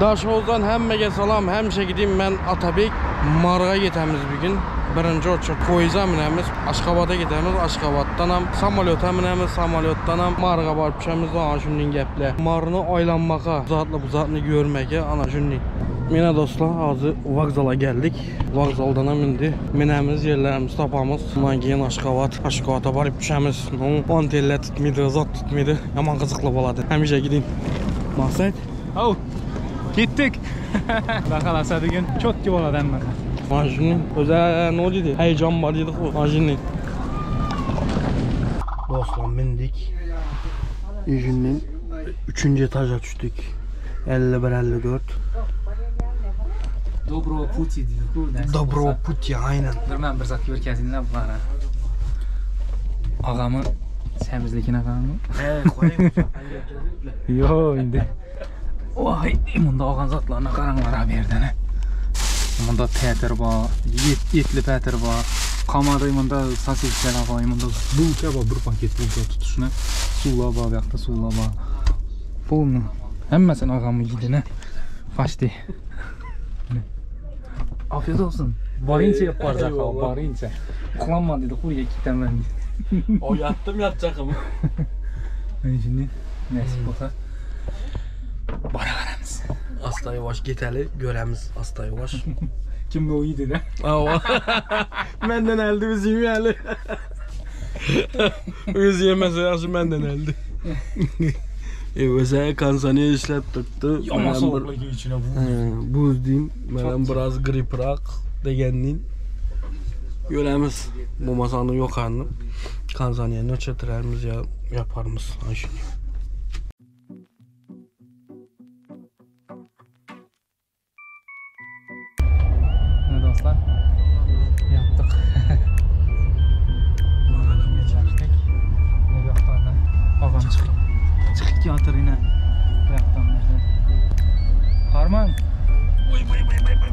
Daşoguzdan hemmege salam, hemişe gideyim men Atabek. Maryga getemiz bir gün. Birinji oçurt poýeza münemiz, Aşgabada gidemiz, Aşgabatdanam samolyota münemiz, samolyotdanam Maryga baryp düşemiz. Ana şundan geple. Maryny aýlanmaka, zatly bu zatny görmege ana şundan. Mine dostlar, hazır vokzala geldik. Vokzaldanam indi münemiz, yerlerimizi tapamız. Ondan keyin Aşgabat, Aşgabata baryp düşemiz. Antella tutmaydı, zat tutmaydı. Yaman gyzykly bolady. Hemişe gideyim. Maksat? Au. Gittik. Xudo xohlasa bugun cho'tki bo'ladi hammasi. Mana shuni o'zi nima deydi? Hayajon bor deydi ku, mana shuni. Do'stlar mindik. Ejinning 3-etaja tushdik. 51 54. Доброго пути deydi-ku. nasib Доброго bo'lsa. пути, aynan. Bir man bir zat ko'rkazinglar mana. Og'ami semizligini qarang. Yo'q endi. Voy, bunda olgan zotlarni qaranglar bu yerdan. Bunda petir bor, etli petir bor. Qamadi bunda sosiskalar bor, bunda bulka bor, bir paket bulka tutishni. Suvlar bor, bu yoqda suvlar bor. Polni hammasini og'am yeydini. Почти. Afiyet olsun. Boringcha yeb bor Zahar, boringcha. Uxlanma dedi, qo'yga ketaman dedi. O yatdım yatacağım. Mana shunday nasib bo'lsa boraveramiz. Asta yavaş geteli göremiz asta yavaş. Kimni o yeydi-da? Ava. Menden elde biz yemeyeli. Biz yemese yaxşı menden elde. Öze kansaniye işlep tuttu. Yomon Mənim bir- sovuqligi içine bu. He, buz diyeyim. Mənim biraz griprak degenliğin. Göremiz. Bu masanın yok anı. Kanzaniye ne çetirerimiz ya yaparımız. Ha şimdi. Ne dostlar? Yaptık. Ne yoqdan og'am chiqib chiqib kelayotir yine. Bu yoqdan mana. Harman. Voy voy voy voy voy.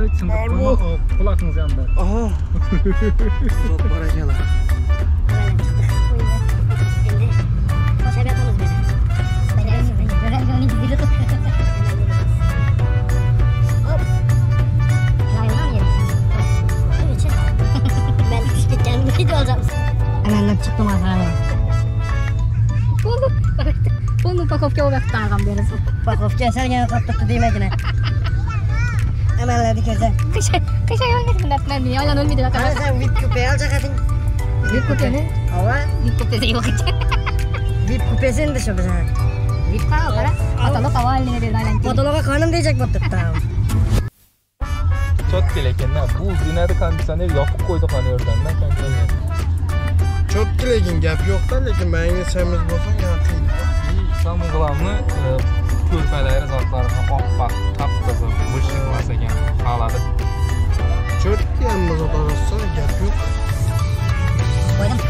Ey, sindirib Harman. qo'yma, qulog'ingiz yonda. Aha. Zot bor ekan. Endi qo'shib yotamiz bu yerda. Hop. Ben tushib ketganimni video olacakmiz. Amallab chiqdim oxiri. Полный упаковка olib ag'am berasiz. Упаковка salgan qotibdi demagina. Amalladi ko'rsa. Qishay olmaydi bundan men aylan o'lmaydi Qara sen VIP kupe olacaqding. VIP kupeni? Ova. VIP kupesi yo'q ekan. VIP kupesi endi shu bizani. VIP qara, qara. Потолок овальный dedi aylan. Potologa qonim deyajak bo'lib turibdi. Cho'tki lekin buz dinadi konditsioner yopib qo'ydi qani yerdan konditsioner. Cho'tki lekin gap yo'q-da, lekin menga semiz bo'lsang yana qiyin. Самое главное, ko'rpalari zotlari oppoq, tap-toza, bo'shliq emas ekan, xohladi. Cho'tki hamma zot arassa gap yo'q. Qo'ydim.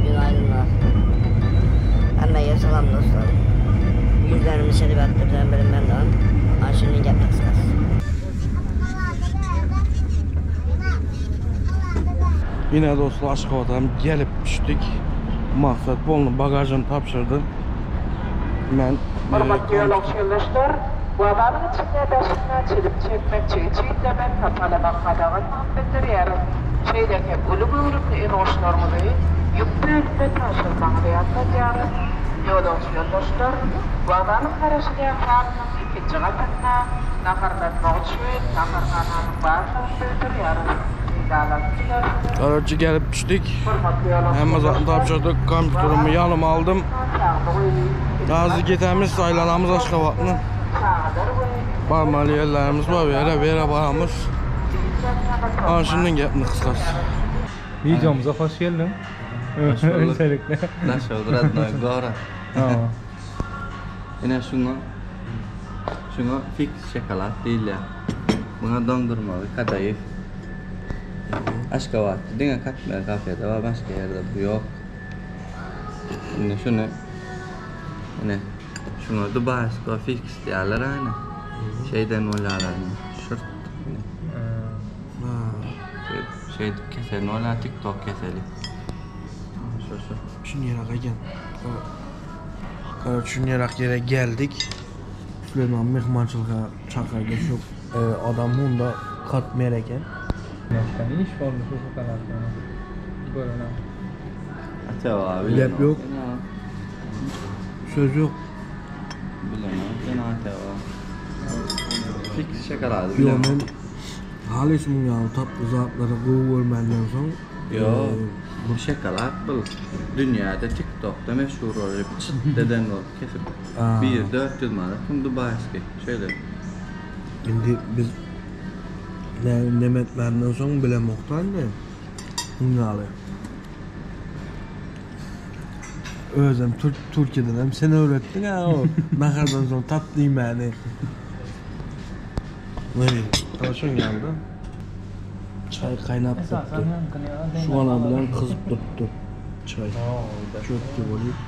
Günaydınlar. Hammaga salom do'stlar. Yuzlarimni shilib yotibdi, birim ben de. Ana shunday gapni qisqasi. Yine dostlar Aşgabatdan gelip düşdük. Maksat polny bagajını tapşırdı. Men Hurmatly ýolagçy ýoldaşlar, waganyň içinde daşyna çilip çekmek, çeýitlemek, tapalamak gadagan bildirýär. Şeýle hem uly göwrümli el-goşlaryňyzy ýük bölüme tabşyrmagyňyzy ýatladýarys. Ýolagçy ýoldaşlar, waganyň garaşylýan zalynyň ikinji gatynda naharlanmak üçin naharhananyň barlygyny bildirýäris. Aracı gelip düştük. Hem zaten tapşırdık. Kompüterimi yanıma aldım. Azı getemiz, saylanamız Aşgabat'ın. Barmalı yerlerimiz var, yere bir baramız. Ana şimdiden gapni qisqasi. Videomuza hoş geldin. Hoş bulduk. Öncelikle. Nasıl oldu родной город? Tamam. Yine şuna fix şokolad değil Buna dondurmalı kadayıf. Aşgabatda diňe katmer kafede var, başka yerde bu yok. Şimdi şunu Ine, şuňa Dubaýsko fix diýýärler ine. Şeýden bolýarlar ine. Şurt. Ine. Şeýdip kesen bolýar, TikTok keseli. Şu şu. Şunýerak eken. Karoç şunýerak ýere geldik. Süleyman myhmançylyga çakyrdy şu adam munda katmer eken. Näçe iş boldy şu şokoladdan. Görene. Acaba Gep yok. Söz yok. Bilemem. Sen acaba. Fix şokolady Yo men halis muň ýaly tatly zatlary gowy görmänden soň Yo, bu şokolad bu dünýäde TikTokda meşhur bolup çyt eden bolup kesip. 1 400 manat kim Dubaýski. Şeýle. Indi biz ne nemetmenden soň bilemokda indi. Muň ýaly. Özem Türk Türkiýeden hem sen öwretdiň ha o nahardan soň tatly iýmäni. Ne? Şoň ýaly. Çay kaynap durupdy. Şu ana bilen kyzyp durupdy. Çay. Çökdi bolup.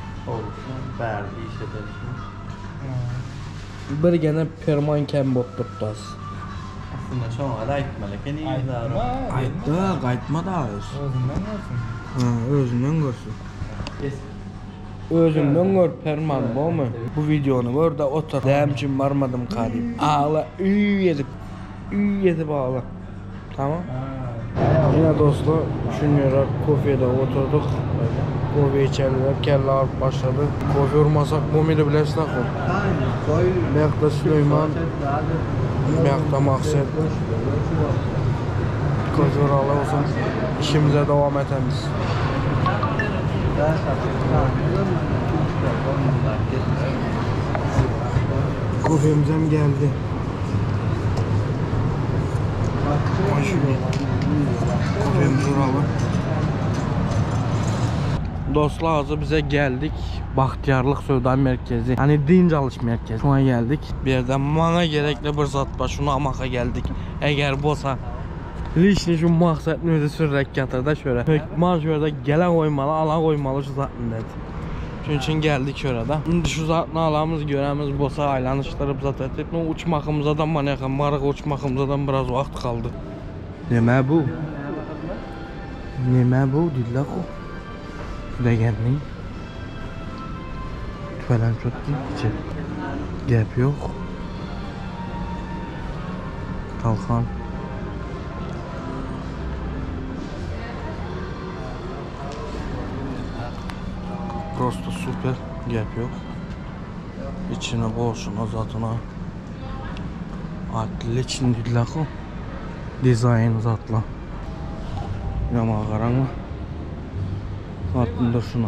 Bärde iş edersin. Bir gene perman kem bolup durupdy az. Aslında şoňa da aýtmaly eken ýygnara. Aýtdy, gaýtmady az. Özünden görsün. Ha, özünden görsün. Özünden gör perman bomy? Bu videony gör de otur. Näme üçin barmadym ka diýip. Agla, üý edip, üý edip agla. Tamam. Yine dostlar, şunlara kofede oturduk. Kofe içerler, kelle ağrıp başladı. Kofe urmasak bu muydu bilersin o. Mehta Süleyman, Mehta Makset. Kofe uralı olsun. İşimize devam etemiz. Kofemiz hem geldi. Kofemiz uralı. Dostlar hazır bize geldik. Bahtiyarlık Söwda Merkezi. Hani dinç alış merkezi. Şuna geldik. Bir yerden bana gerekli bir zat var. Şunu amaka geldik. Eğer bolsa Lişni şu maksatını özü sürerek getirdi şöyle. Hökman şöyle gelen koymalı, alan koymalı şu zatını dedi. Şunun için geldik şöyle de. Şimdi şu zatını alamız, göremiz bolsa aylanıştırıp zat etip. Uçmakımıza da manyak, marık uçmakımıza da biraz vakt kaldı. Neme bu? Neme bu? Dille ko. Degenli. Falan çok içi. Gap yok. Talkan. Prosto süper. Gap yok. İçine bolşuna zatına. Atleçin dillako. Dizayn zatla. Yama qarama. Zatını da şuna.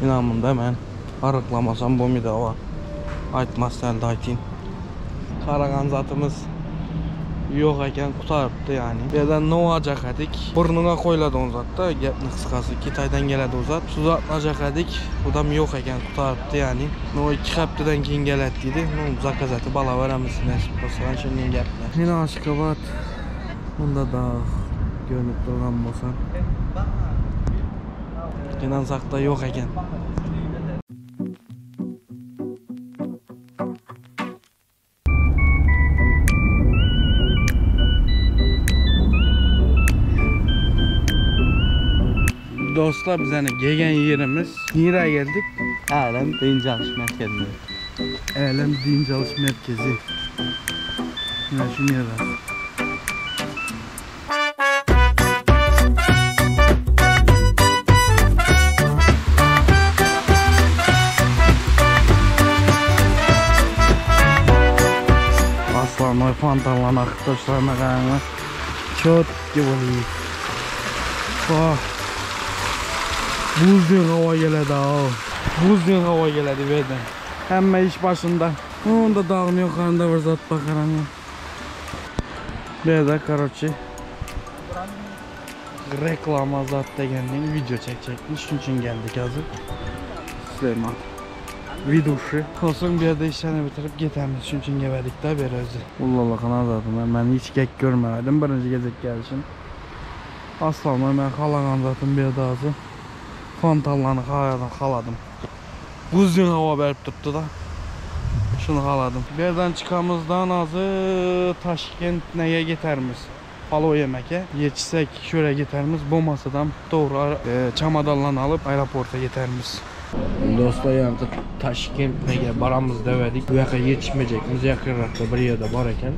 İnanmında mən arıqlamasam bu midava. Aytmaz sən də aytayım. Qarağan zatımız yox ekan qutarıbdı yani. Bir yerden ne olacak edik? Burnuna koyladı on zatda. Gapni qisqasi Kitaydan geladi o zat. Şu zatlanacak edik. Odam yox ekan qutarıbdı yani. No 2 haftadan keyin geladi dedi. No zakaz etib alaveramiz nasip bo'lsa. Shunday gaplar. Yine Aşkabat. Bunda dağ görünüp turgan bo'lsa. Inansaq da yox ekan. Dostlar biz hani gelen yerimiz nereye geldik? Älem dynç alyş merkezine. Älem Dinç Alış Merkezi. Yine şunu yer. Aslan fontanlan akıp taşlarına qarana. Çok gibi. Oh. Buz hava geledi ha. Buz hava geledi verden. Hemme iş başında. Onda dağın yukarında bir zat bakaran ya. Bir de karoçi. Reklama zat degenliğin video çekecekmiş. Şunun için geldik hazır. Süleyman. Widuşy. Soň bir ýerde işlerini bitirip getemiz. Şunuň üçin gebedik-de bir özi. Ullallakan azadyma men hiç gek görmedim birinji gezek gelişim. Aslanlar men halagan zatym bir ýerde azy. Fontanlany haladan haladym. Buzlyň hawa berip durupdy-da. Şuny haladym. Bu ýerden çykamyzdan azy Taşkent nege getermiz. Palow ýemeke. Ýetişsek şöre getermiz. Bolmasadam dogry çamadanlany alyp aeroporta getermiz. Dostlar ýaňky Taşkent nege baramyz dewedik. Bu ýaka ýetişmejekmiz. Ýakynrakda bir ýerde bar eken.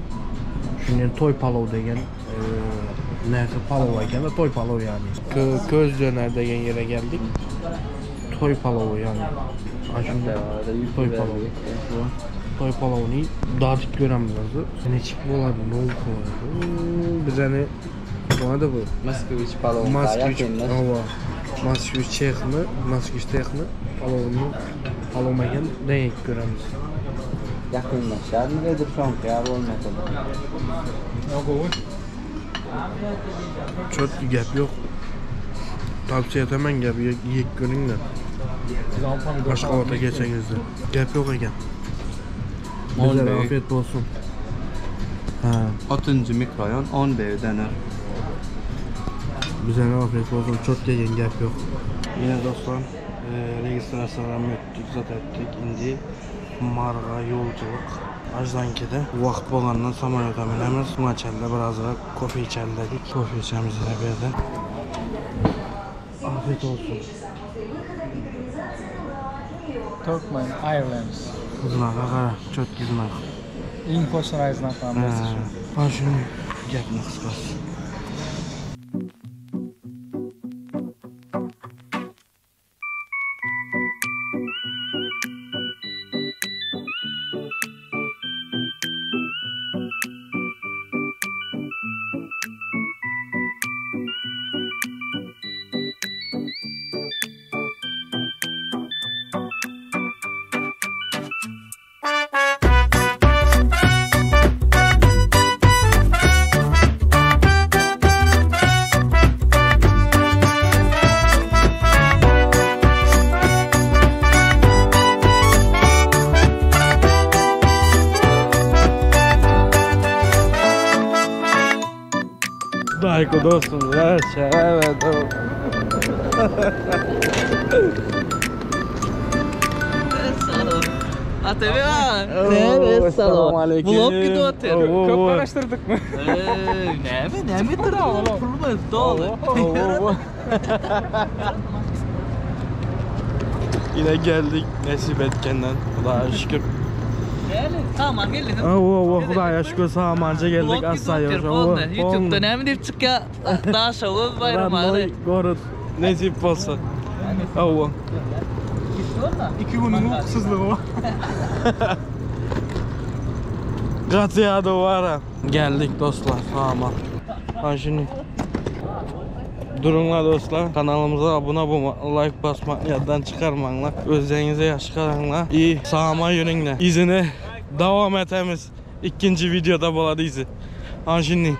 Şundan toý palow degen näse palow eken-de toý palow ýagny. Köz döner degen ýere geldik. Toý palowy ýagny. Aşynda toý palowy. Toý palowyny dadyp göremiz azı. Neçik bolady, ne bolady. Bizeni Bolady bu. Moskviç palowy. Moskviç, hawa. Moskviç çehmi, Moskviç tehmi palowyny palow eken deňek göremiz. Ýakynlaşýarmy edil şoňky ýaly bolmasa-da. Gowy. Çotki gep ýok. Tawsiýe etemen gep ýek görüňler. Aşgabata geçeňizde. Gep ýok eken. Bize afiyet bolsun. Ha. 30-njy mikroraýon 10 beg döner. Bize afiyet bolsun. Çotki eken gep ýok. Ýene dostlar, registrasiýadan ötdük, zat etdik. Indi Marga ýolçulyk. Ajdankide wagt bolandan samolýota münemiz. Muňa çenli birazrak kofe içeli dedik. Kofe içemiz ine bu ýerde. Afiyet olsun. Turkmen Airlines. Znaga gara, çotki znak. Iň hoşraý znaklaryň birisi şu. Ha şuny gepni gysgasy. Dayko dostum, evet, evet, evet. ATV Esselamu aleyküm. Vlog gidip otyr. Köp garaşdyrdykmy? Näme, näme etdirdi? Pulumyz doly. Yine geldik nasip etkenden. Hudaya şükür. Näme? Saman geldi. Oo, Hudaya şükür samanca geldik Vlog gidip asla otyr. Boldy. YouTube'da näme diýip çykýar? Daşoguz Baýramaly. Gorod nesip bolsa. Oo. Iki günüň uykusuzlygy bar. Gaty ýadaw bara. Geldik dostlar sama. Ha şimdi. Durunlar dostlar. Kanalımıza abone olma, like basma yaddan çıkarmanlar. Özlerinize yaş karanlar. İyi sağma yönünle. İzini devam etemiz. İkinci videoda boladı izi. Ha şimdi.